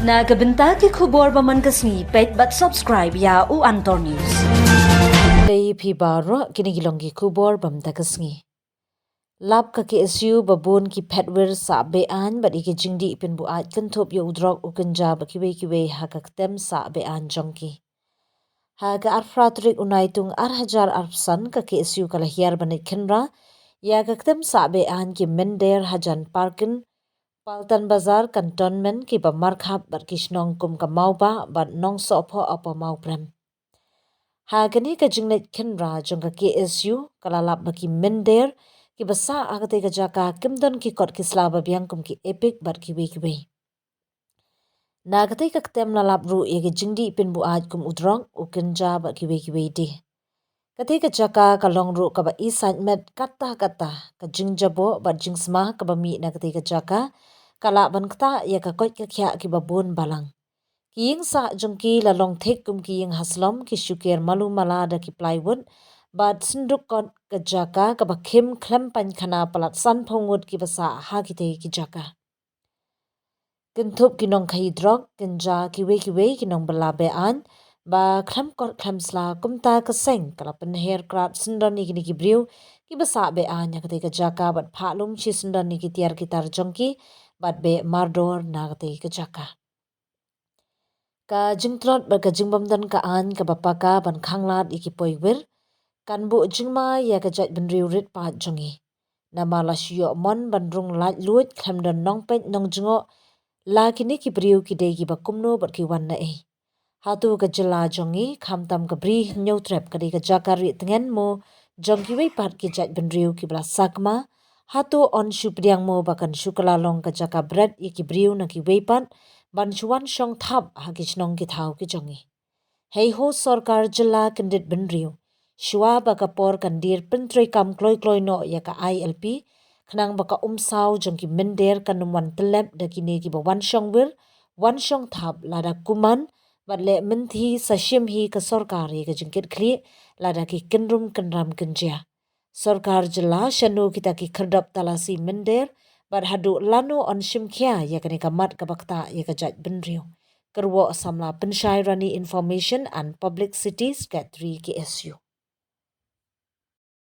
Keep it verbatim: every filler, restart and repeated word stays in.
Na ka bynta ki khubor ba man ka sngi, peit bad subscribe ïa u Antor News. Lei phi baroh, kine ki long ki khubor ba mynta ka sngi. Lap ka K S U ba bun ki phet wir sah be-aiñ bad ïa ki jingdih pynbuaid kynthup ïa u drok u kynja bad kiwei kiwei ha ka ktem sah be-aiñ jong ki. Ha ka arphew phra tarik u Naitung ar hajar arphew san ka K S U ka la hiar ban leit khynra ïa ka ktem sah be-aiñ ki mynder hajan parking Paltan Bazar, Cantonment, kiba markhap bad ki shnong kum ka Mawbah bad Nongsohphoh Upper Mawprem. Ha kane ka jingleit khynra jong ka K S U ka la lap ba ki mynder kiba sah ha katei ka jaka kim don ki kot ki sla ba biang kum ki EPIC bad kiwei kiwei. Na katei ka ktem la lap ruh ïa ki jingdih pynbuaid kum u drok, u kynja bad kiwei kiwei de. Katei ka jaka ka long ruh kaba isaitmet katta katta, ka jingjaboh bad jingsma kaba mih na katei ka jaka ka lah ban ktah ïa ka koit ka khiah kiba bun balang. Ki ïing sah jong ki la long thik kum ki ïing haslom, ki shuker malu mala da ki plywood bad synduk kot ka jaka kaba khim khlem paiñkhana palat sanphew ngut kiba sah ha kitei ki jaka. Kynthup ki nongkhaïi drok, kynja, kiwei kiwei ki nongbylla be-aiñ ba khlem kot khlem sla, kumta ka seng ka la pynher krad syndon ïa kine ki briew kiba sah be-aiñ ha katei ka jaka bad phah lum shisyndon ïa ki tiar ki tar jong ki bad beh mardor na katei ka jaka. Ka jingtlot bad ka jingbymdon ka aiñ kaba paka ban khanglad ïa ki poiwir kan buh jingma ïa ka jaitbynriew rit paid jong ngi. Namar la shu ïoh mon ban rung laitluid khlem don nongpeit nongjngoh la kine ki briew ki dei kiba kumno bad ki wan na ei. Hato ka jylla jong ngi, khamtam ka Bri Hynñiewtrep, ka dei ka jaka rieh tngen mo jong kiwei pat ki jaitbynriew kiba la sakma? Hato yn shu pdiang mo ba kan shu kylla long ka jaka bret ïa ki briew na kiwei pat ban shu wan shong thap ha ki shnong ki thaw ki jong ngi? Hei ho sorkar jylla kyndit bynriew, shuwa ba ka por kan dier, pyntreikam kloi kloi noh ïa ka I L P khnang ba ka umsaw jong ki mynder kan ym wan tyllep da kine kiba wan shong wir, wan shong thap lada kumne, bad leh mynthi sa shim hi ka sorkar ïa ka jingkitkhlieh lada ki kynrum kynram kynjia. Sorkar jylla, shano kita ki khyrdop talasi mynder bad haduh lano yn shim khia ïa kane ka mat kaba ktah ïa ka jaitbynriew? Kyrwoh samla pynshai Rani Information and Publicity Secretary, K S U.